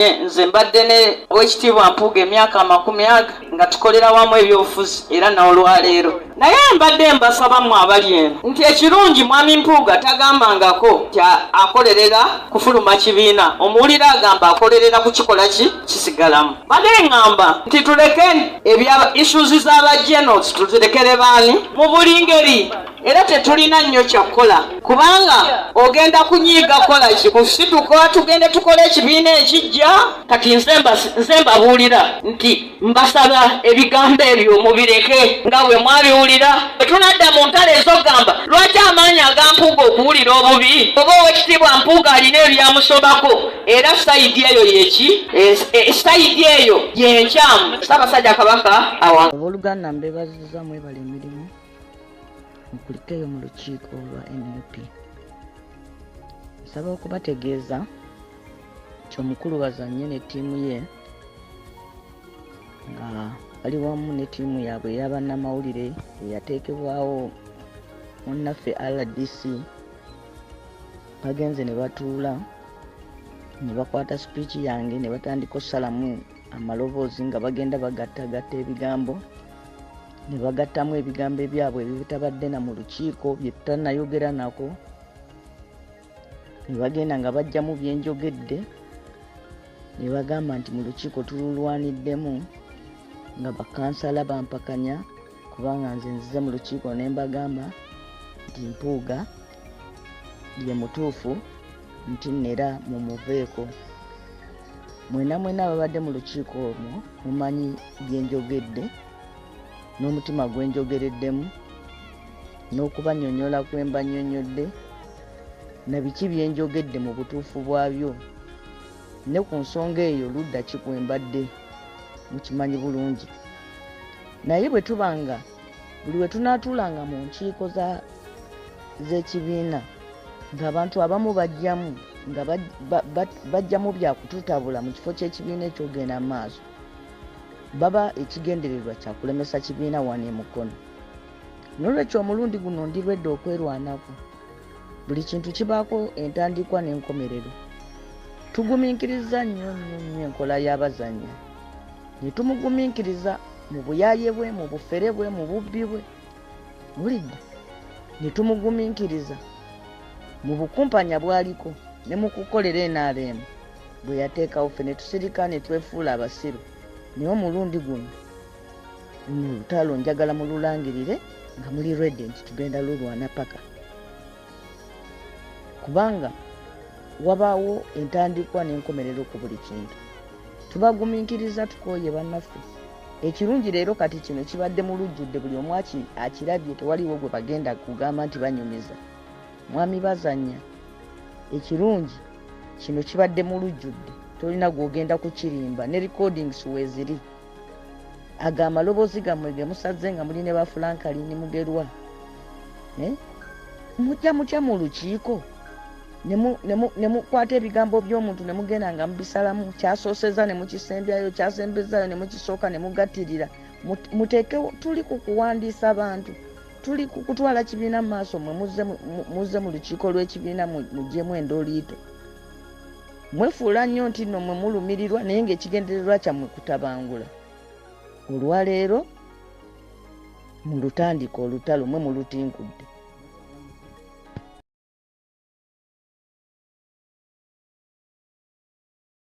Nze mbadde ne Oweekitiibwa Mpuuga emyaka 20 nga tukolera wamu ebyobufuzi era n'olwaleero. Naye mbadde mbasaba mmwe abali eno nti ekirungi Mwami Mpuuga tagambangako nti akolerera kufuluma kibiina, omuwulira agamba akolerera kukikola ki kisigalamu. Mbadde ŋŋamba nti tuleke ebya issues z'aba generals tuzirekere baani mu buli ngeri. Era tetulina nnyo kya kukola kubanga ogenda kunyiiga kukola ki kusituka tugende tukole ekibiina ekijja. Kati nze mbabuulira nti mbasaba ebigambo ebyo mubireke nga bwe mwabiwulira. Bwe tunadda mu ntalo ez'okugamba lwaki amaanyi aga Mpuuga okuwulira obubi, oba Oweekitiibwa Mpuuga alina ebyamusobako, era sayidi eyo yeki sayidi eyo yenkyamu. Ssaabasajja Kabaka awa. Abooluganda mbeebazizza mwebale emirimu mukulikeeyo mu lukiiko lwa NUP. Nsaba okubategeeza nti omukulu Bazanye ne ttiimu ye nga bali wamu ne ttiimu yaabwe ey'abannamawulire eyateekebwawo munnaffe RDC bagenze ne batuula ne bakwata sipiiki yange ne batandika okusalamu amaloboozi nga bagenda bagattagatta ebigambo ne bagattamu ebigambo ebyabwe ebitabadde na mu lukiiko bye tutannayogera nako ne bagenda nga baggyamu bye njogedde ne bagamba nti mu lukiiko tululwaniddemu nga bakansala bampakanya kubanga nze nzize mu lukiiko ne mbagamba nti Mpuuga ye mutuufu nti nera mumuveeko. Mwena mwena ababadde mu lukiiko omwo mumanyi bye njogedde n'omutima gwe njogereddemu n'okubannyonnyola kwe mbannyonnyodde na biki bye njogedde mu butuufu bwabyo ne ku nsonga eyo ludda ki kwe mbadde mukimanyi bulungi. Naye bwe tuba nga buli we tunaatuulanga mu nkiiko z'ekibiina ng'abantu abamu bajjamu nga bajjamu bya kututabula mu kifo ky'ekibiina ekyogenda mu maaso, baba ekigendererwa kya kulemesa kibiina wano e Mukono. N'olwekyo omulundi guno ndi lwedde okwerwanako. Buli kintu kibaako entandikwa n'enkomerero. Tugumiikiriza nnyo nnyo nnyo enkola y'abazannya ne tumugumiikiriza mu buyaaye bwe, mu bufere bwe, mu bubbi bwe, bulidde ne tumugumiikiriza mu bukumpanya bw'aliko ne mu kukolera NRM bwe yateekawo ffe ne tusirika ne twefuula abasiru. Naye omulundi guno luno olutalo njagala mululangirire nga muli ready nti tugenda lulwana paka, kubanga wabaawo entandikwa n'enkomerero ku buli kintu. Tubagumiikiriza, tukooye bannaffe. Ekirungi leero kati kino kibadde mu lujjudde, buli omu akirabye, tewaliwo gwe bagenda kugamba nti banyumiza. Mwami Bazanya, ekirungi kino kibadde mu lujjudde, tolina gw'ogenda kukirimba, ne recordings weeziri. Ago amaloboozi gammwe ge musaze nga muli ne ba Franklin Mugerwa. Mujja mutya mu lukiiko ne mukwata ebigambo by'omuntu ne mugenda nga mubisalamu, kyasoosezza ne mukisembyayo, kyasembezaayo ne mukisooka ne mugattirira. Muteekewo, tuli ku kuwandiisa bantu, tuli ku kutwala kibiina mu maaso, mmwe muzze mu lukiiko lw'ekibiina muggyemu endooliito. Mwefuula nnyo nti nno mmwe mulumirirwa naye ng'ekigendererwa kyammwe kutabangula. Olwaleero mulutandika olutalo, mmwe mulutinkudde.